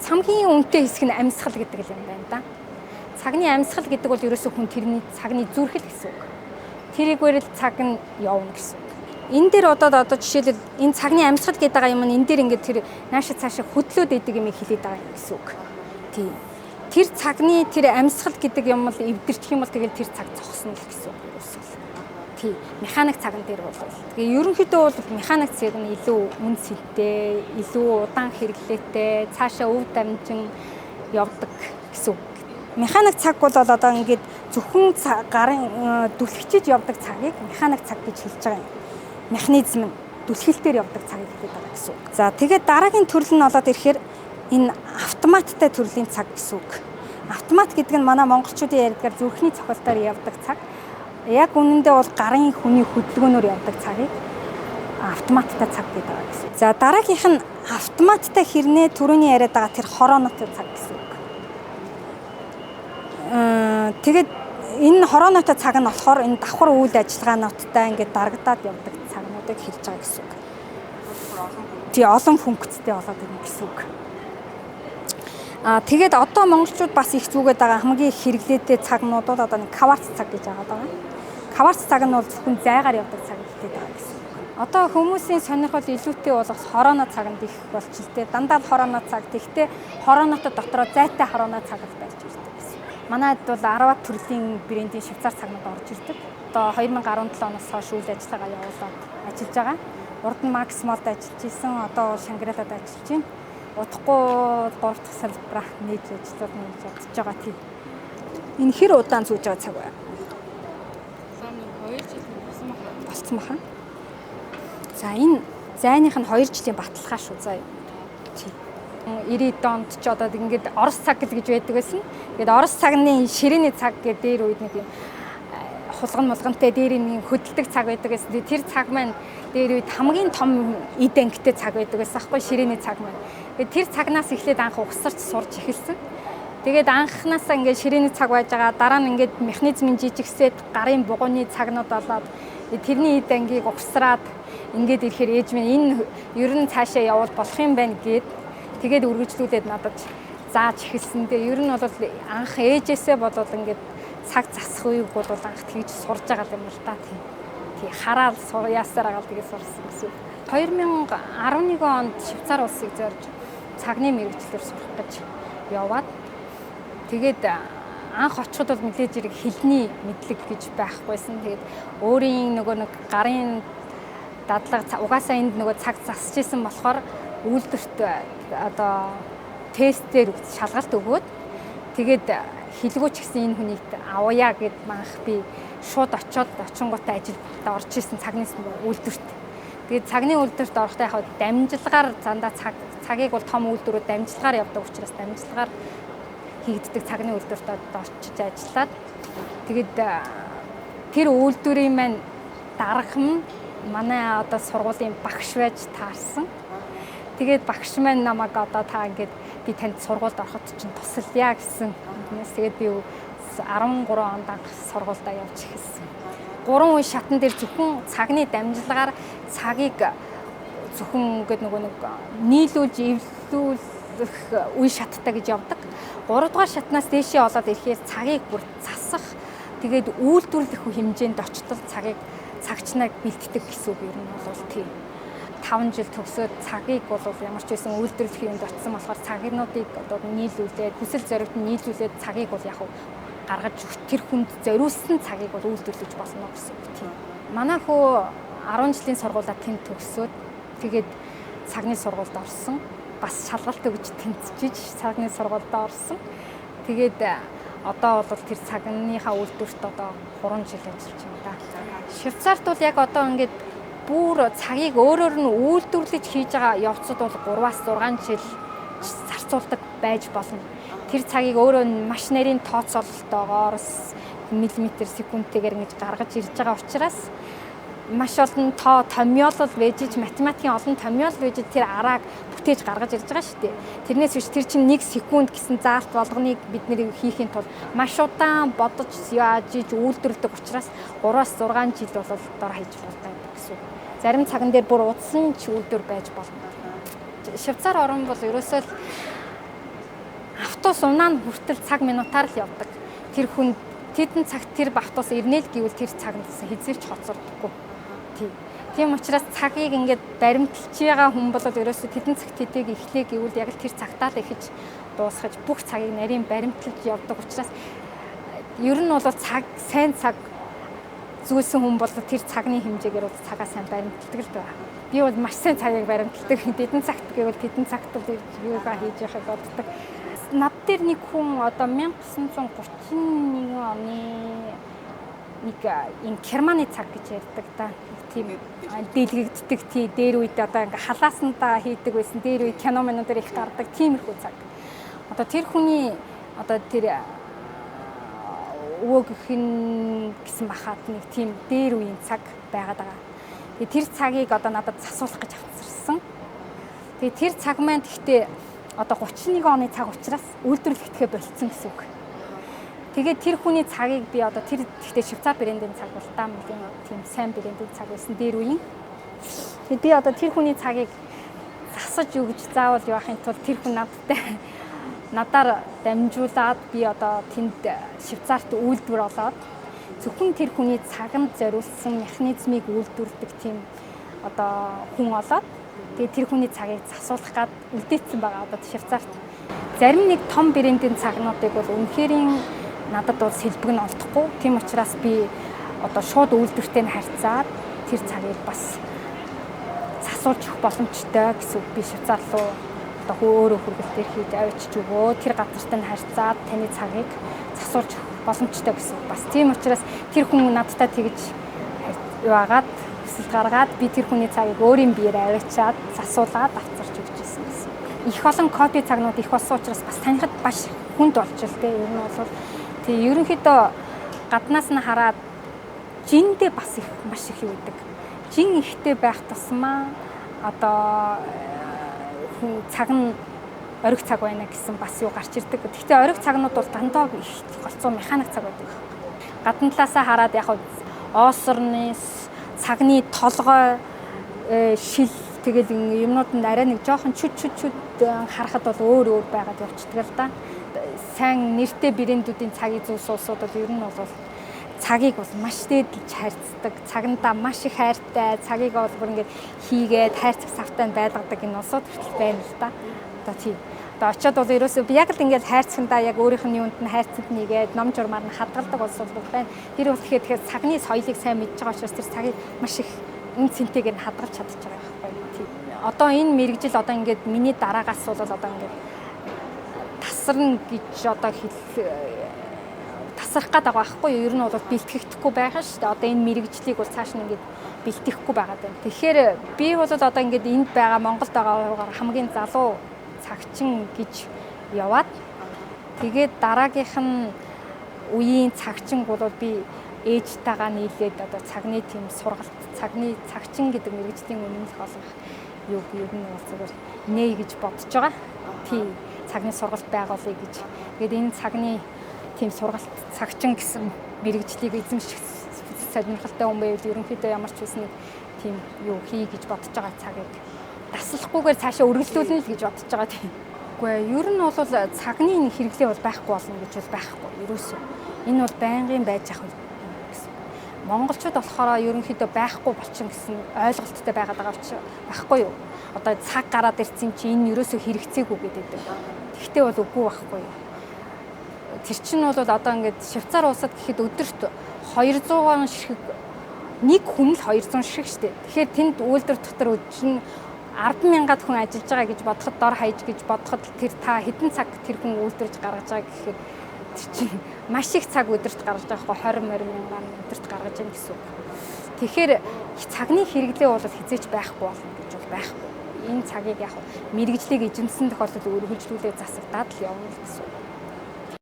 Цамгийн үнэтэй хэсэг нь амьсгал гэдэг юм байна да. Цагны амьсгал гэдэг бол ерөөсөө хүн тэрний цагны зүрхэл гэсэн үг. Тэрийгээр л цаг нь явна гэсэн үг. Энэ дээр одоо жишээлбэл энэ цагны амьсгал гэдэг байгаа юм нь энэ дээр ингээд тэр нааша цаашаа хөдлөөд идэг юм хэлээд байгаа юм гэсэн үг. Тийм. Тэр цагны тэр амьсгал гэдэг юм л эвдэрчих юм бол тэгэл тэр цаг зогсно л гэсэн үг ерөөсөө. Тийм. Механик цаган дээр бол. Тэгээ ерөнхийдөө бол механик цаг нь илүү үн цэнтэй, илүү удаан хэрэглээтэй, цаашаа өв дамжин явдаг гэсэн үг. Механик цаг бол одоо ингээд зөвхөн гарын түлхчиж явдаг цагийг механик цаг гэж хэлж байгаа юм. Механизм нь түлхэлтээр явдаг цагийг хэлээд байгаа гэсэн үг. За тэгээд дараагийн төрөл нь болоод ирэхээр энэ автоматтай төрлийн цаг гэсэн үг. Автомат гэдэг нь манай монголчуудын ярьдгаар зүрхний цохилтоор явдаг цаг. Яг үнэндээ бол гарын хүний хөдөлгөөнөөр явдаг цагийг автоматтай цаг гэдэг байгаа гэсэн. За дараагийнх нь автоматтай хэрнээ түрүүний яриад байгаа тэр хоронотой цаг гэсэн үг. Тэгээд энэ хоронотой цаг нь болохоор энэ давхар үйл ажиллагаануудтай ингээд дарагдаад явдаг цагнуудыг хэлж байгаа гэсэн үг. Тий, олон функцтэй болоод ирнэ гэсэн үг. Тэгээд одоо монголчууд бас их зүгээд байгаа хамгийн их хэрэглээтэй цагнууд бол одоо нэг кварц цаг гэж байгаа даа. Кварц цаг нь бол зөвхөн зайгаар явдаг цаг хэлээд байгаа гэсэн үг. Одоо хүмүүсийн сонирхол илүүтэй болох хорооно цаганд их болчихлээ. Дандаа л хорооно цаг. Тэгвэл хороонотой дотроо зайтай хорооно цаг л барьж ирдэг гэсэн. Манайд бол 10 төрлийн брендийн швейцар цагнууд орж ирдэг. Одоо 2017 оноос хойш үйл ажиллагаа явуулаад ажиллаж байгаа. Урд нь Макс Молд ажиллаж исэн, одоо Шангрилад ажиллаж байна. Удахгүй 3 дахь салбараа нээж ажиллуулна гэж бодож байгаа тийм. Энэ хэр удаан зүүж байгаа цаг вэ? 2 жил болсон баха. Болцсон баха. За энэ зайных нь 2 жилийн баталгаа шүү заа. Тийм. 90-ад онд ч одоо ингээд Орос цаг гэж байдаг байсан. Тэгээд Орос цагны ширээний цаг гэдэг дээр үед нэг юм хулган мулгантай дээр нэг хөдөлдөг цаг байдаг байсан. Тэр цаг маань дээр үед хамгийн том эд ангитай цаг байдаг байсан аахгүй ширээний цаг маань. Тэгээд тэр цагнаас эхлээд анх угсарч сурч эхэлсэн. Тэгээд анхнаасаа ингээд ширээний цаг байж байгаа. Дараа нь ингээд механизмын жижигсээд гарын бугууны цагнууд болоод тэрний эд ангийг угсраад ингээд ирэхээр ээж минь энэ ер нь цаашаа явбал болох юм байна гэд тэгээд үргэлжлүүлээд надад зааж эхэлсэн. Тэгээ ер нь бол анх ээжээсээ болоод ингээд цаг засах үеиг бол анх тэгж сурж байгаа юм л та тийм. Тий хараал яасаар агаал тэгээ сурсан гэсэн. 2011 онд Швейцар улсыг зорж цагны мэргэжлээр сурах гэж яваад тэгээд анх очиход бол мэдээж хэрэг хэлний мэдлэг гэж байхгүйсэн. Тэгээд өөрийн нөгөө нэг гарын дадлага угаасаа энд нөгөө цаг засаж исэн болохоор үйлдвэрт одоо тестээр шалгалт өгөөд тэгээд хэлгүүч гэсэн энэ хүнийг авъя гэд манх би шууд очиод очингуудаа ажилд орж исэн цагны үйлдвэрт. Тэгээд цагны үйлдвэрт орохдоо яг дамжилгаар зандаа цагийг бол том үйлдвэрүүд дамжилгаар явдаг учраас дамжилгаар хийгддэг цагны үйлдвэрт очиж ажиллаад тэгээд тэр үйлдвэрийн маань дарга нь манай одоо сургуулийн багш байж таарсан. Тэгээд багш маань намайг одоо та ингээд би танд сургуульд ороход чинь тусалъя гэсэн. Тэгээд би 13 онд анх сургуульдаа явж эхэлсэн. 3 үе шатан дээр зөвхөн цагны дамжилгаар цагийг зөвхөн ингээд нөгөө нэг нийлүүлж эвлүүлэх үе шаттай гэж явдаг. 3 дугаар шатнаас дээшээ болоод ирэхээр цагийг бүр засах, тэгээд үйлдвэрлэх хэмжээнд очтол цагийг цагчнаа бэлддэг гэсэн үг ер нь бол тийм. 5 жил төгсөөд цагийг бол ямар ч байсан үйлдвэрлэх юмд очсон болохоор цагнуудыг одоо нийлүүлээд хүсэл зоригт нийлүүлээд цагийг бол яг гаргаж тэр хүнд зориулсан цагийг бол үйлдвэрлэж болно гэсэн үг тийм. Манай хүү 10 жилийн сургуулаа тэнд төгсөөд тэгээд цагны сургуульд орсон. Бас шалгалт өгч тэнцэж цагны сургуульд орсон. Тэгээд одоо бол тэр цагныхаа үйлдвэрт одоо 3 жил ажиллаж байна да. Швейцарт бол яг одоо ингээд бүр цагийг өөрөөр нь үйлдвэрлэж хийж байгаа явцад бол 3-6 жил зарцуулдаг байж болно. Тэр цагийг өөрөө маш нарийн тооцоололтойгоор миллиметр секундтэйгээр ингэж гаргаж ирж байгаа учраас маш олон томьёолол вэжиж математикийн олон томьёолол вэжиж тэр арааг бүтээж гаргаж ирж байгаа шүү дээ. Тэрнээс биш тэр чинь 1 секунд гэсэн заалт болгоныг бид нэр хийхийн тулд маш удаан бодож яаж иж үйлдвэрлэдэг учраас 3-6 жил бол дор хаяж болдог гэсэн үг. Зарим цаган дээр бүр удсан ч үйлдвэр байж болно. Швейцар орн бол ерөөсөө л Автобус унаа нь хүртэл цаг минутаар л явдаг. Тэр хүн тэдэн цагт тэр автобус ирнэ л гэвэл тэр цаг нь хэзээ ч хоцордоггүй. Тийм. Тийм учраас цагийг ингээд баримталж байгаа хүн бол ерөөсөө тэдэн цагт тэдийг эхлэе гэвэл яг л тэр цагтаа л эхэж дуусгаж бүх цагийг нарийн баримталж явдаг учраас ер нь бол цаг сайн цаг зүүлсэн хүн бол тэр цагны хэмжээгээр бол цагаа сайн баримталдаг л байна. Би бол маш сайн цагийг баримталдаг. Тэдэн цагт гэвэл тэдэн цагт л юугаа хийж яхаг боддог. Над дээр нэг хүн одоо 1931 оны нэг энэ Германы цаг гэж ярьдаг да. Тийм дэлгэгддэг тий дээр үед одоо ингээ халаасандаа хийдэг байсан. Дээр үед кино минь дээр их гардаг тиймэрхүү цаг. Одоо тэр хүний одоо тэр өвөөгөх нь гэсэн бахад нэг тийм дээр үеийн цаг байгаад байгаа. Тэгээ тэр цагийг одоо надад засуулах гэж авчирсан. Тэгээ тэр цаг маань гэхдээ одоо 31 оны цаг учраас үйлдвэрлэгдэхээ болцсон гэсэн үг. Тэгээд тэр хүний цагийг би одоо тэр гэхдээ Швейцар брендийн цаг бол та нэлийн тийм сайн брендийн цаг байсан дээр үеийн. Тэгээд би одоо тэр хүний цагийг засаж өгч заавал явахын тулд тэр хүн надтай надаар дамжуулаад би одоо тэнд Швейцарт үйлдвэр олоод зөвхөн тэр хүний цаганд зориулсан механизмыг үйлдвэрлэдэг тийм одоо хүн олоод тэгээд тэр хүний цагийг засуулах гад үлдээсэн байгаа одоо Швейцарт. Зарим нэг том брендийн цагнуудыг бол үнэхэрийн надад бол сэлбэг нь олдохгүй. Тийм учраас би одоо шууд үйлдвэртэй нь харьцаад тэр цагийг бас засуулж өгөх боломжтой гэсэн үг. Би Швейцар руу одоо өөрөө хүргэлтээр хийж авчиж өгөө. Тэр газартай нь харьцаад таны цагийг засуулж өгөх боломжтой гэсэн үг. Бас тийм учраас тэр хүн надтай тэгж юагаад хүсэл гаргаад би тэр хүний цагийг өөрийн биеэр аваачаад засуулаад авцарч өгч ирсэн гэсэн. Их олон копи цагнууд их болсон учраас бас танихад баш хүнд болж л дээ. Ер нь бол тэг ерөнхийдөө гаднаас нь хараад жиндээ бас их маш их юу гэдэг. Жин ихтэй байх тусмаа одоо хүн цаг нь ориг цаг байна гэсэн бас юу гарч ирдэг. Гэхдээ ориг цагнууд бол дандаа их голцоо механик цаг байдаг. Гадна талаасаа хараад яг оосорны цагны толгой шил тэгэл юмнууд нь арай нэг жоохон чүт чүт чүт харахад бол өөр өөр байгаад явцдаг л да. Сайн нэртэй брэндүүдийн цагийг зүүс улсууд бол ер нь бол цагийг бол маш дээдэлж хайрцдаг. Цагандаа маш их хайртай, цагийг бол бүр ингээд хийгээд хайрцаг савтай байлгадаг энэ улсууд хүртэл байна л да. Одоо тийм. Одоо очиод бол ерөөсөө би яг л ингээд хайрцагандаа яг өөрийнх нь юунд нь хайрцагт нэгээд ном журмаар нь хадгалдаг улсууд бол байна. Тэр бол тэгэхээр цагны соёлыг сайн мэдж байгаа учраас тэр цагийг маш их үн цэнтэйгээр нь хадгалж чадчих байгаа байхгүй тийм. Одоо энэ мэргэжил одоо ингээд миний дараагаас бол одоо ингээд тасарна гэж одоо тасрах гээд байгаа байхгүй юу? Ер нь бол бэлтгэгдэхгүй байгаа шүү дээ. Одоо энэ мэргэжлийг бол цааш нь ингээд бэлтгэхгүй байгаа даа. Тэгэхээр би бол одоо ингээд энд байгаа Монголд байгаа хамгийн залуу цагчин гэж яваад тэгээд дараагийнх нь үеийн цагчин бол би ээжтэйгээ нийлээд одоо цагны тийм сургалт, цагны цагчин гэдэг мэргэжлийн үнэмлэх олгох юу ер нь бол зүгээр нээ гэж бодож байгаа. Тийм цагны сургалт байгуулъя гэж. Тэгээд энэ цагны тийм сургалт цагчин гэсэн мэргэжлийг эзэмших сонирхолтой хүн байвал ерөнхийдөө ямар ч байсан нэг тийм юу хий гэж бодож байгаа цагийг таслахгүйгээр цаашаа үргэлжлүүлнэ л гэж бодож байгаа тийм. Үгүй ээ, ер нь бол цагны хэрэглээ бол байхгүй болно гэж бол байхгүй. Ерөөсөө. Энэ бол байнгын байж ах гэсэн. Монголчууд болохоор ерөнхийдөө байхгүй болчин гэсэн ойлголттой байгаад байгаа учраас байхгүй юу? Одоо цаг гараад ирсэн чи энэ ерөөсөө хэрэгцээгүй гэдэг. Тэгтээ бол үгүй байхгүй юу? Тэр чинь бол одоо ингээд Швейцар улсад гэхэд өдөрт 200 ширхэг нэг хүн л 200 ширхэг штэ. Тэгэхээр тэнд үйлдвэр дотор өдөр нь 10,000 хүн ажиллаж байгаа гэж бодоход дор хаяж гэж бодоход тэр та хэдэн цаг тэр хүн үйлдвэрж гаргаж байгаа гэхээр тэр чинь маш их цаг өдөрт гаргаж байгаа байхгүй 20 мянган өдөрт гаргаж байгаа гэсэн үг. Тэгэхээр цагны хэрэглээ бол хизээч байхгүй болно гэж бол байхгүй. Энэ цагийг яг мэргэжлийг эзэмсэн тохиолдолд өргөжлүүлээ засагдаад л явна л гэсэн үг.